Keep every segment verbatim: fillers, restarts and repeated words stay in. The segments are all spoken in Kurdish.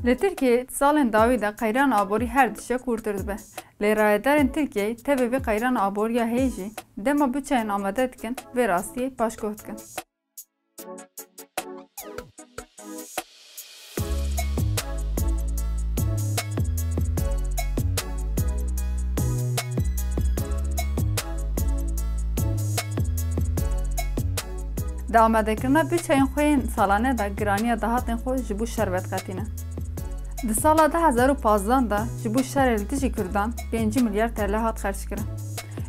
Li Tirkiyeyê di salên dawî de qeyrana aborî her dişe kûrtir dibe. Lê rayedarên Tirkiyeyê tevî vê qeyrana aboriya heye jî dema budçeyên amade dikin, vê rastiyê paşguh dikin. Di amadekirina budçeyên xwe yên salane de giraniya dahatên xwe ji bo şer vediqetîne. Di sala du hezar û pazdeh de ji bo şerê li dijî Kurdan pêncî milyar T L hat xerckirin.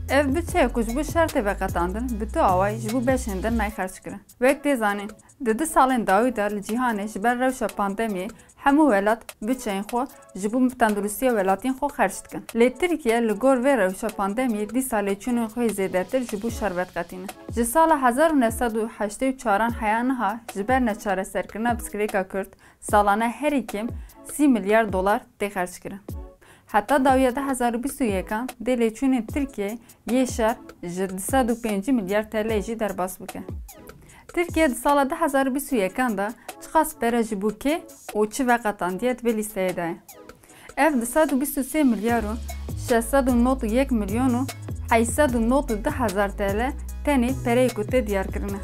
Ev budçe ye ku ji bo şer tê veqetandin, bi tu awayî ji bo beşên din nayê xerckirin. Wek tê zanîn, di du salên dawî de li cîhanê ji ber rewşa pandemiyê hemû welat budçeyên xwe ji bo tenduristiya welatiyên xwe xerc dikin. Lê Tirkiye li gor vê rewşa pandemiyê dîsa lêçûnên xwe yê zêdetir ji bo şer vediqetîne. Ji sala hezar û neh sed û heştê û çaran heya niha ji ber neçareserkirina pirsgirêka Kurd salane herî kêm sî milyar dolar tê xerckirin. Heta dawiya du hezar û bîst û yekan dê lêçûnên Tirkiyeyê yê şer ji du sed û pêncî milyar T L jî derbas bike. Tirkiye di sala du hezar û bîst û yekan de çiqas pere ji bo kê û çi veqetandiye di vê lîsteyê de ye. Ev du sed û bîst û sê milyar û şeş sed û nod û yek milyon û heşt sed û nod û du hezar T L tenê pereyê ku tê diyarkirine.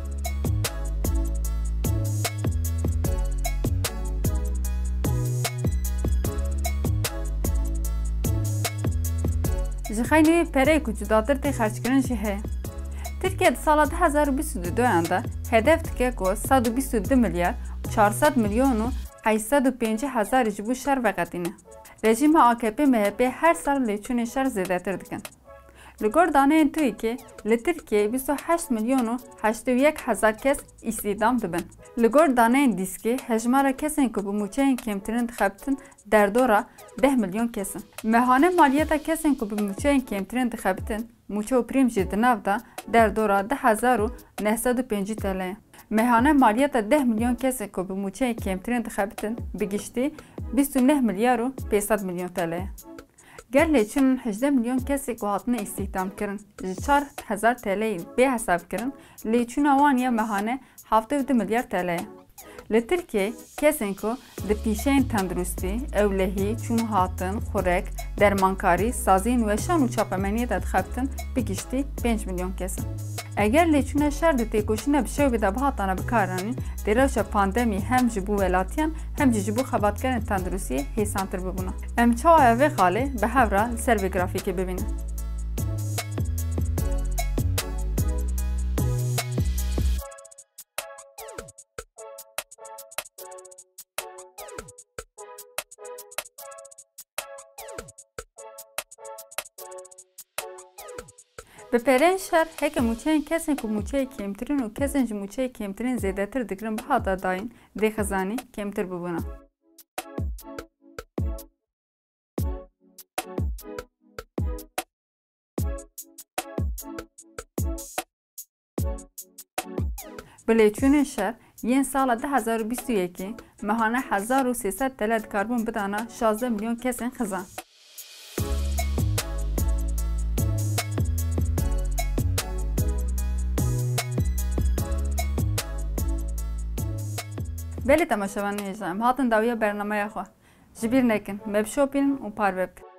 Ji xeynî wê pereyê ku cudatir tê xerckirin jî heye. Tirkiye di sala du hezar û bîst û duyan de hedef dike ku sed û bîst û du milyar çar sed milyon û heşt sed û pêncî hezarî ji bo şer veqetîne. Rejîma A K P M H P her sal lêçûnên şer zêdetir dikin. Li gor daneyên TÜİKê, li Tirkiyeyê bîst û heşt milyon û heştê û yek hezar kes îstîhdam dibin. Li gor daneyên DÎSKê, hejmara kesên ku bi mûçeyên kêmtirin dixebitin derdora deh milyon kes in. Mehane maliyeta kesên ku bi mûçeyên kêmtirin dixebitin, mûçe û prîm jî di nav de, derdora du hezar û neh sed û pêncî T L ye. Mehane maliyeta deh milyon kesên ku bi mûçeyên kêmtirin dixebitin, bi giştî bîst û neh milyar û pênc sed milyon T L ye. Ger lêçûnên hejdeh milyon kesê ku hatine îstîhdamkirin ji çar hezar T L bê hesabkirin, lêçûna wan ya mehane heftê û du milyar T L ye. Li Tirkiyeyê kesên ku di pîşeyên tenduristî, ewlehî, çûn û hatin, xurek, dermankarî, saziyên weşan û çapemeniyê de dixebitin bi giştî pênc milyon kes in. Eger lêçûna şer di têkoşîna bi şewbê de bihatana bikaranîn, dê rewşa pandemî hem ji bo welatiyan hem jî ji bo xebatkarên tenduristiyê hêsantir bibûna. Em çawa ev vê xalê bi hev re li ser vê grafîkê bibînin? Bi pereyên şer, heke mûçeyên kesên ku mûçeyê kêmtirin û kesên ji mûçeyê kêmtirin zêdetir digirin bihata dayîn, dê xizanî kêmtir bibûna. Bi lêçûnên şer yên sala du hezar û bîst û yekê mehane hezar û sê sed T L dikarbûn bidana şazdeh milyon kesên xizan. Belê temaşevanên hêja, em hatin dawiya bernameya xwe. Ji bîr nekin, me bişopînin û parve bikin.